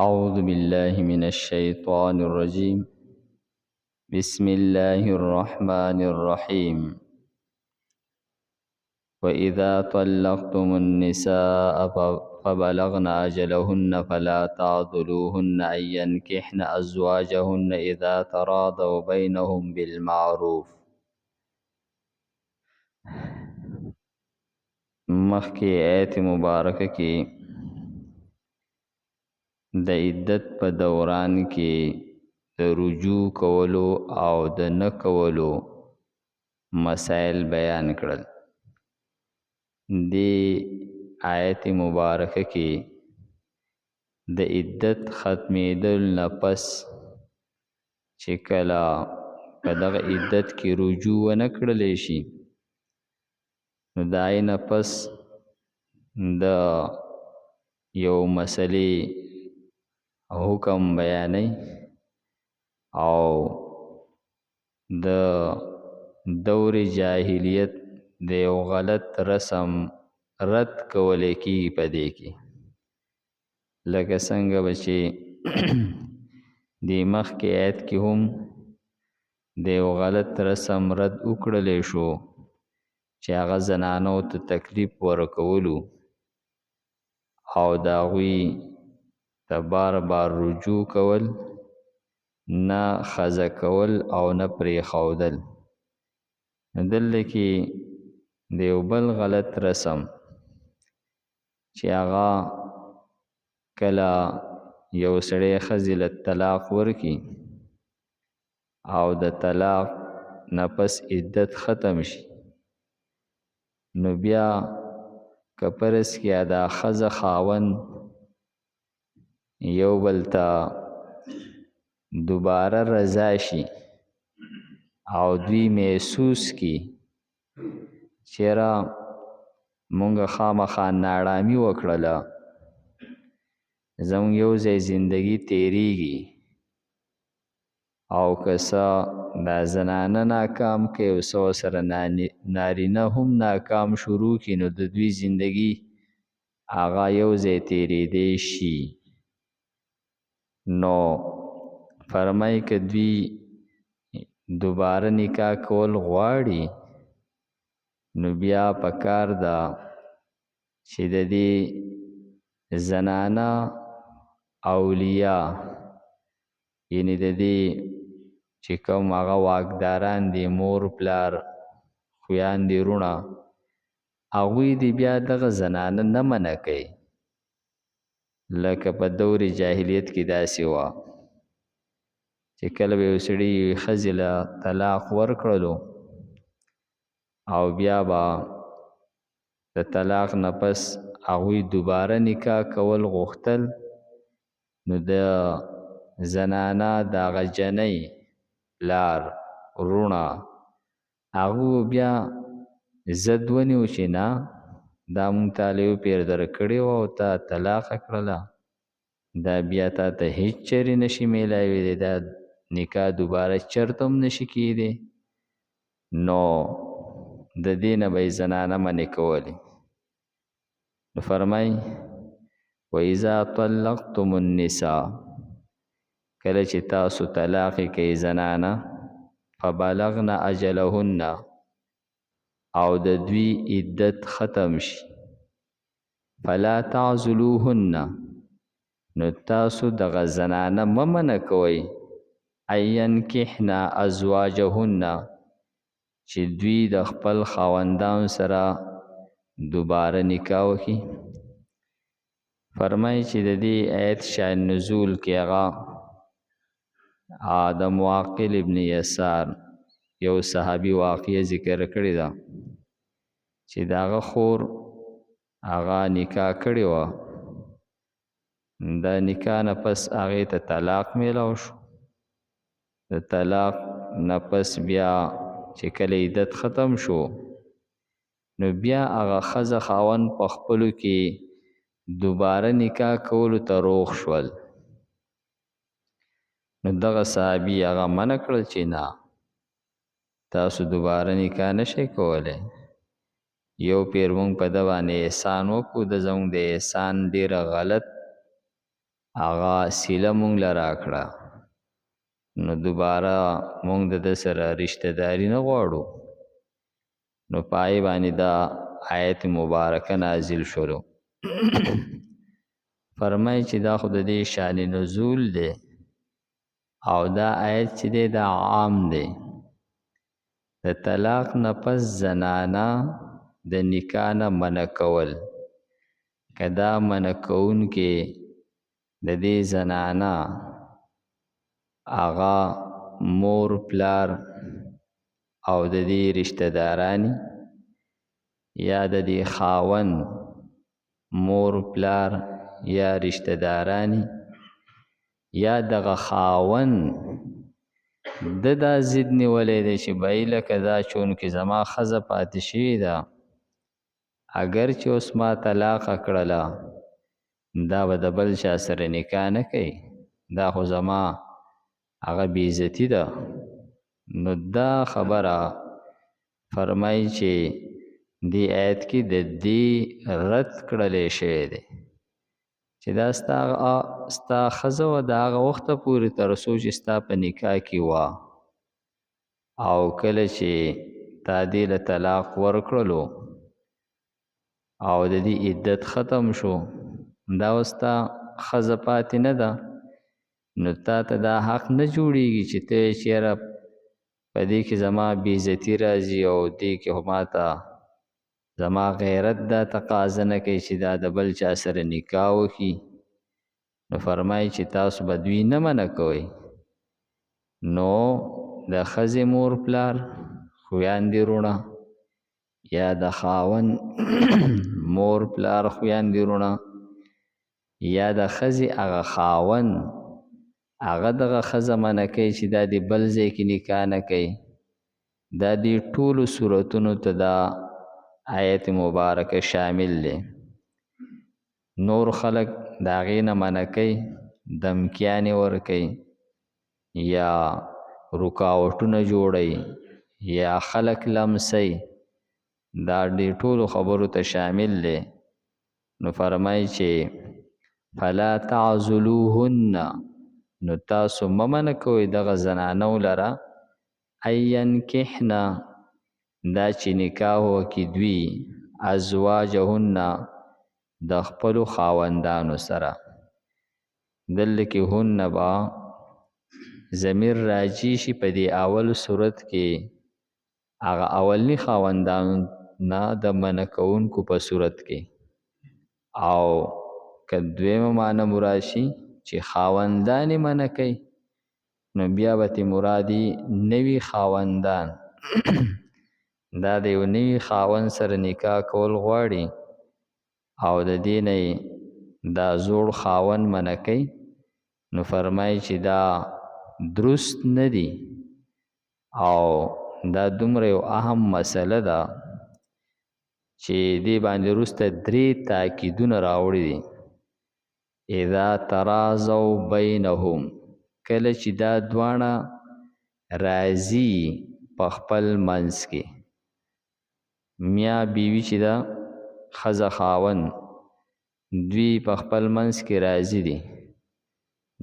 أعوذ بالله من الشيطان الرجيم. بسم الله الرحمن الرحيم. وإذا طلقتم النساء فبلغن أجلهن فلا تعضلوهن أن ينكحن أزواجهن إذا تراضوا بينهم بالمعروف. مخکې آیت مبارکه کې د عدت په دوران کې د رجوع کولو او د نه کولو مسائل بیان کړل. دې آیت مبارکه کې د عدت ختمېدل نه پس چې کله په دغه عدت کې رجوع ونه کړلی شي، نو د هغې نه پس د یو مسلې حکم بیانوي او د دور جاهلیت د یو غلط رسم رد کولی کېږي په دې کې. لکه څنګه به چې دې مخکې آیت کې هم د یو غلط رسم رد وکړلی شو چې هغه زنانو ته تکلیف ورکولو او د هغوی ته بار بار رجوع کول، نه ښځه کول او نه پرېښودل. نو دلته کې د یو بل غلط رسم چې هغه کله یو سړی ښځې له طلاق ورکړي او د طلاق نه پس عدت ختم شي، نو بیا که فرض کړه دا ښځه خاوند یو بل ته دوباره رضا شي او دوی محسوس کړي چېرې مونږ خامخا ناړامي وکړله، زمونږ یو ځای زندگی تیریږي او که څه دا زنانه ناکام کوي او څه ورسره نارینه هم ناکام شروع کړي، نو د دوی زندگی هغه یو ځای تیرېدی شي. نو فرمایي که دوی دوباره نکاح کول غواړي، نو بیا پکار ده چې د دې زنانه اولیا، یعنې د دې چې کوم هغه واکداران دي، مور پلار خویندې وروڼه، هغوی دې بیا دغه زنانه نه منع کوي. لکه په دور جاهلیت کې داسې وه چې کله به یو سړي یوې ښځې له طلاق ورکړلو او بیا به د طلاق نه پس هغوی دوباره نکاح کول غوښتل، نو د زنانه د هغه جنۍ پلار وروڼه هغوی بیا ضد ونیو چې نه، دا مونږ ته له یو پیر درکړې وه او تا طلاقه کړله، دا بیا تا ته هیڅ چېرې نشي میلاوېدی، دا نکاح دوباره چېرته هم نشي کېدی. نو د دې نه به یې زنانه منع کولې. نو فرمایي وإذا طلقتم النساء، کله چې تاسو طلاق کوئ زنانه، فبلغن اجلهن، او د دوی عدت ختم شي، فلا تعزلوهن، نو تاسو دغه زنانه مه منع کوئ، ان ینکحن ازواجهن، چې دوی د خپل خاوندانو سره دوباره نکاح وکړي. فرمایي چې د دې آیت شان نزول کې هغه د معقل ابن یسار یو صحابي واقعه ذکر کړې ده چې د هغه خور هغه نکاح کړې وه، د نکاح نه پس هغې ته طلاق میلاو شو. د طلاق نه پس بیا چې کله عدت ختم شو، نو بیا هغه ښځه خاوند په خپلو کې دوباره نکاح کولو ته روغ شول. نو دغه صحابي هغه منع کړل چې نه، تاسو دوباره نکاح نشئ کولی، یو پیر مونږ په ده باندې احسان وکړو، د زمونږ د احسان ډېره غلط هغه صله مونږ له راکړه، نو دوباره مونږ د ده سره رشته داري نه غواړو. نو په هغې باندې دا آیت مبارکه نازل شولو. فرمایي چې دا خو د دې شان نزول دی، او دا آیت چې دی دا عام دی. د طلاق نه پس زنانه د نکاح نه منع کول، که دا منع کوونکې د دې زنانه هغه مور پلار او د دې رشته دارانی یا د دې خاوند مور پلار یا رشته دارانی یا دغه خاوند د دا ضد نیولی دی چې بای لکه دا چونکې زما ښځه پاتې شوې ده، اگر چې اوس ما طلاقه کړله دا به د بل چا سره نکاح نه کوي، دا خو زما هغه بېعزتي ده. نو دا خبره فرمایي چې دې آیت کې د دې رد کړلی شوی دی چې دا ستا ښځه وه د هغه وخته پورې تر څو چې ستا په نکاح کې وه، او کله چې تا دې له طلاق ورکړلو او د دې عدت ختم شو، دا اوس ستا ښځه پاتې نه ده، نو تا ته دا حق نه جوړیږي چې ته یې چېرې په دې کې زما بېعزتي راځي او دې کې خو ما ته زما غیرت دا تقاضا نه کوي چې دا د بل چا سره نکاح وکړي. نو فرمایي چې تاسو به دوی نه منع کوئ. نو د ښځې مور پلار، خویندې وروڼه، یا د خاوند مور پلار، خویندې وروڼه، یا د ښځې هغه خاوند هغه دغه ښځه منع کوي چې دا دې بل ځای کې نکاح نه کوي، دا دې ټولو صورتونو ته دا آیت مبارکه شامل دی. نور خلک د هغې نه منع کوي، دمکیانې ورکوي یا رکاوټونه جوړوي یا خلک لمسوي، دا دې ټولو خبرو ته شامل دی. نو فرمایي چې فلا تعزلوهن، نو تاسو مه منع کوئ دغه زنانو لره، ان ینکحن، دا چې نکاح وکړي دوی ازواجهن د خپلو خاوندانو سره. دلته کې هن به ضمیر راجع شي په دې اول صورت کې هغه اولني خاوندانو نه د منع کوونکو په صورت کې، او که دویمه معنی مراد شي چې خاوندان یې منع کوي، نو بیا به ترې مراد نوي خاوندان. دا د یو نوي خاوند سره نکاح کول غواړي او د دې نه یې دا زوړ خاوند منع کوي، نو فرمایي چې دا درست نه دي. او دا دومره یو اهم مسله ده چې دې باندې وروسته درې تاکیدونه راوړي دي. اذا ترازو بینهم، کله چې دا دواړه راضي په خپل منځ کې، میا بیوي چې ده ښځه خاوند دوی په خپل منځ کې راضي دي،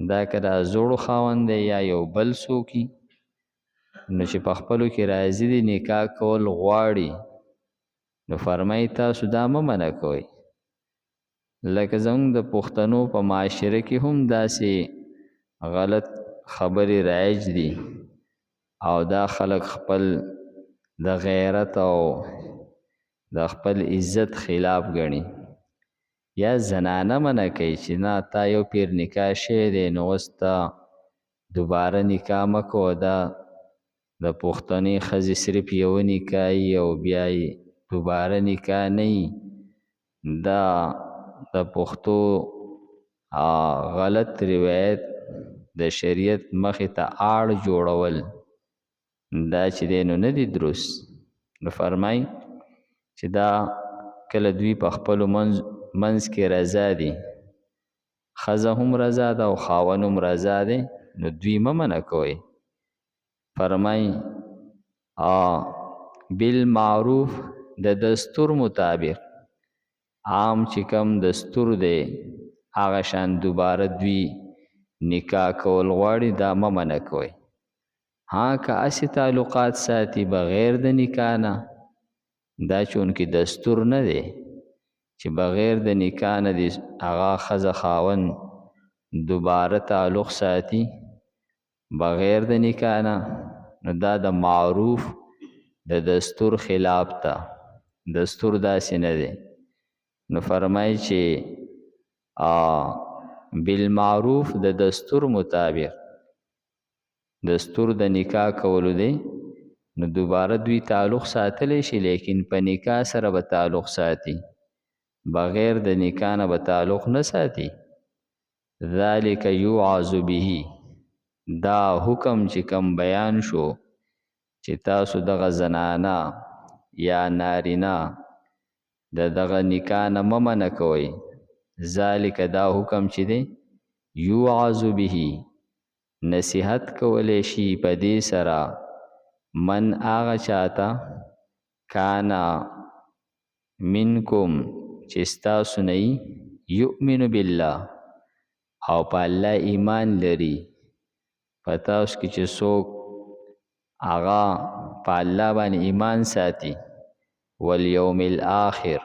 دا که دا زوړ خاوند دی یا یو بل څوک، نو چې په خپلو کې راضي دي نکاح کول غواړي، نو فرمایي تاسو دا مه منع کوئ. لکه زموږ د پښتنو په معاشره کې هم داسې غلط خبرې رایج دي، او دا خلک خپل د غیرت او د خپل عزت خلاف ګڼي، یا زنانه منع کوي چې نه تا یو پیر نکاح شوی دی نو اوس ته دوباره نکاح مه کوه، دا د پښتنې ښځې صرف یوه نکاح او بیا یې دوباره نکاح نه وي. دا د پښتو غلط روایت د شریعت مخې ته آړ جوړول دا چې دی نو نه دي درست. نو فرمایي چې دا کله دوی په خپلو منځ کې رضا دي، ښځه هم رضا ده او خاوند هم رضا دی، نو دوی مه منع کوئ. فرمایي بالمعروف، د دستور مطابق، عام چې کوم دستور دی هغه شان دوباره دوی نکاح کول غواړي، دا مه منع کوئ. ها که هسې تعلقات ساتي بغیر د نکاح نه، دا چونکې دستور نه دی چې بغیر د نکاح نه دې هغه ښځه خاوند دوباره تعلق ساتي بغیر د نکاح نه، نو دا د معروف د دستور خلاف ده، دستور داسې نه دی. نو فرمایي چې بالمعروف د دستور مطابق، دستور د نکاح کولو دی، نو دوباره دوی تعلق ساتلی شي، لیکن په نکاح سره به تعلق ساتي، بغیر د نکاح نه به تعلق نه ساتي. ذلک یوعظ به، دا حکم چې کم بیان شو چې تاسو دغه زنانه یا نارینه د دغه نکاح نه مه منع کوئ، ذلک دا حکم چې دی یوعظ به، نصیحت کولی شي په دې سره من هغه چاته کانا منکم چې ستاسو نه یي یؤمن بالله او په الله ایمان لري. په تاسو کې چې څوک هغه په الله باندې ایمان ساتي، والیوم الآخر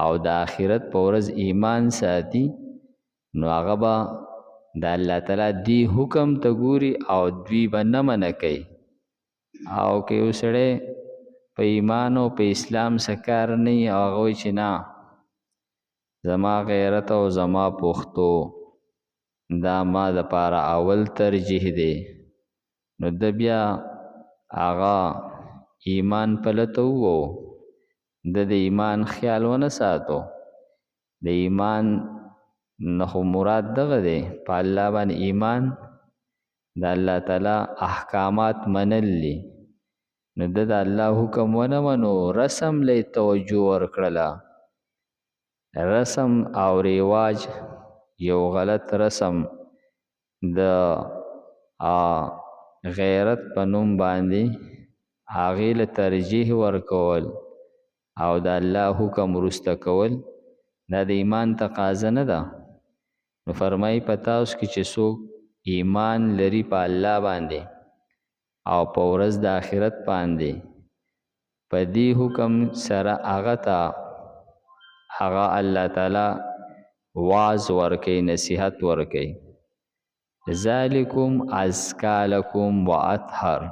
او د آخرت په ورځ ایمان ساتي، نو هغه به د الله تعالی دی حکم ته ګوري او دوی به نه منع کوي. او که یو سړی په ایمان او په اسلام څه کار نه وي او هغه وایي چې نه زما غیرت او زما پښتو دا ما دپاره اول ترجیح دی، نو ده بیا هغه ایمان په لته ووو، ده د ایمان خیال ونه ساتو. د ایمان نه خو مراد دغه دی، په الله باندې ایمان، د الله تعالی احکامات منل دي، نو ده د الله حکم ونه منو، رسم له یې توجه ورکړله. رسم او رواج یو غلط رسم د غیرت په نوم باندې هغې له ترجیح ورکول او د الله حکم وروسته کول، دا د ایمان تقاضا نه ده. نو فرمایي په تاسو کې چې څوک ایمان لري په الله باندې او په ورځ د آخرت باندې، په دې حکم سره هغه ته هغه الله تعالی واز ورکوي، نصیحت ورکوي. ذالکم ازکا لکم واطهر،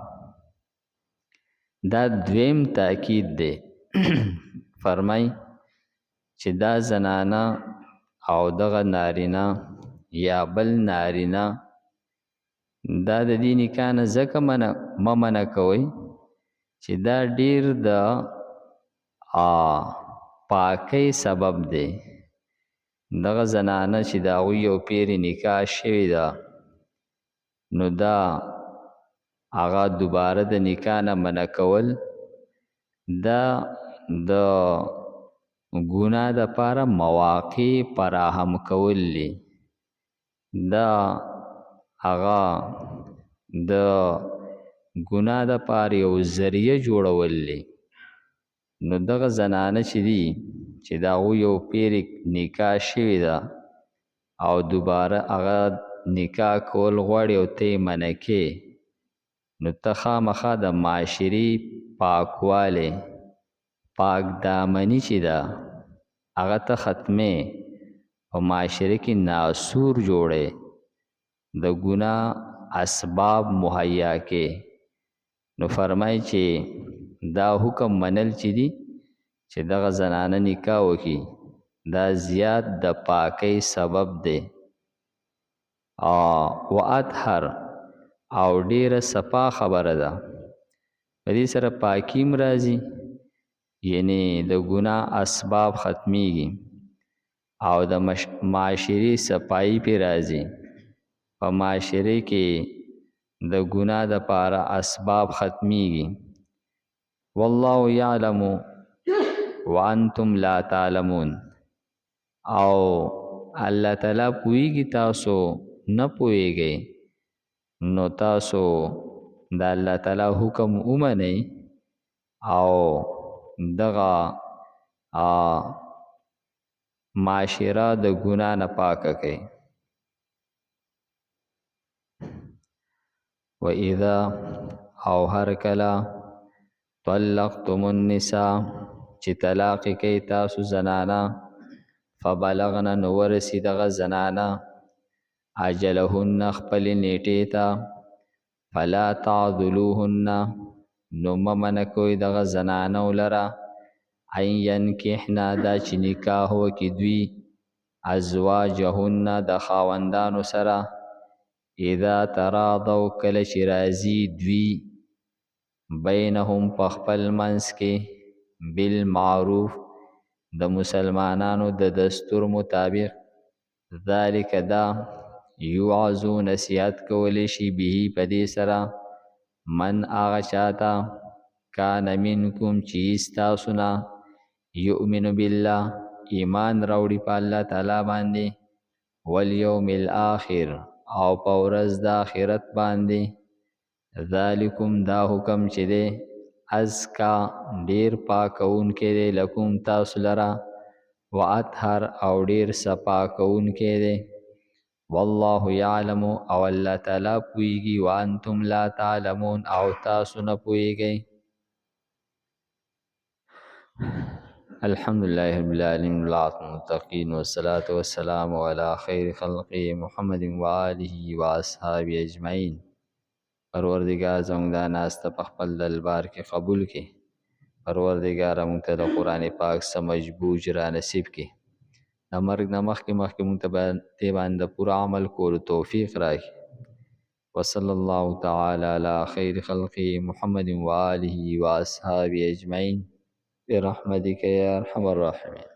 دا دویم تاکید دی. فرمای چې دا زنانه او دغه نارینه یا بل نارینه دا د دې نکاح نه ځکه مه منع کوئ چې دا ډیر د پاکۍ سبب دی. دغه زنانه چې د هغوی یو پیرې نکاح شوې ده، نو دا هغه دوباره د نکاح نه منع کول دا د ګناه دپاره مواقع فراهم کول دي. دا هغه د ګناه دپاره یو ذریعه جوړول دي. نو دغه زنانه چې دي چې د هغوی یو پیرې نکاح شوې ده او دوباره هغه نکاح کول غواړي او ته یې منع کې، نو ته خامخا د معاشرې پاکوالی، پاک دامني چې ده هغه ته ختمې، په معاشره کې ناسور جوړې، د ګناه اسباب مهیا کې. نو فرمایي چې دا حکم منل چې دي چې دغه زنانه نکاح وکړي، دا زیات د پاکۍ سبب دی. و اطهر او ډیره صفا خبره ده، په دې سره پاکي هم راځي، یعنی د ګناه اسباب ختمیږي او د معاشرې صفایي پرې راځي. په معاشرې کې د ګناه دپاره اسباب ختمیږي. والله یعلم وانتم لا تعلمون، او الله تعالی پوهیږي تاسو نه پوهیږئ، نو تاسو د الله تعالی حکم ومنئ او دغه معاشره د ګناه نه پاکه کړئ. و اذا او هر کله طلقتم النساء چې طلاق کوي تاسو زنانه، فبلغن نو ورسي دغه زنانه اجلهن خپلې نیټې ته، فلا تعذلوهن نو مه منع کوئ دغه زنانو لره ان ینکحن دا چې نکاح وکړي دوی ازواجهن د خاوندانو سره، اذا تراضوا کله چې راضي دوی بینهم په خپل منځ کې بالمعروف د مسلمانانو د دستور مطابق، ذلک دا یوعظ نصیحت کولی شي به په دې سره من هغه چاته کان منکم چې ستاسو نه یؤمن بالله ایمان راوړي په الله تعالی باندې، والیوم الآخر او په ورځ د آخرت باندې، ذالکم دا حکم چې دی ازکا ډیر پاکوونکی دی لکم تاسو لره، واطهر او ډیر صفا کوونکی دی، والله یعلم او الله تعالی پوهیږي، وانتم لا تعلمون او تاسو نه پوهیږئ. الحمد لله رب العالمين والعاقبة للمتقين والصلاة والسلام على خير خلقه محمد وآله وأصحابه أجمعين. پروردګار زموږ دا ناسته په خپل دربار کې قبول کړي. پروردګار موږ ته د قرآن پاک سمجھ بوج را نصیب کړي. د مرګ نه مخکې مخکې موږ ته دې باندې د پوره عمل کولو توفیق راکړي. وصلی الله تعالی علی خیر خلقه محمد وآله وأصحابه أجمعين برحمتك يا أرحم الراحمين.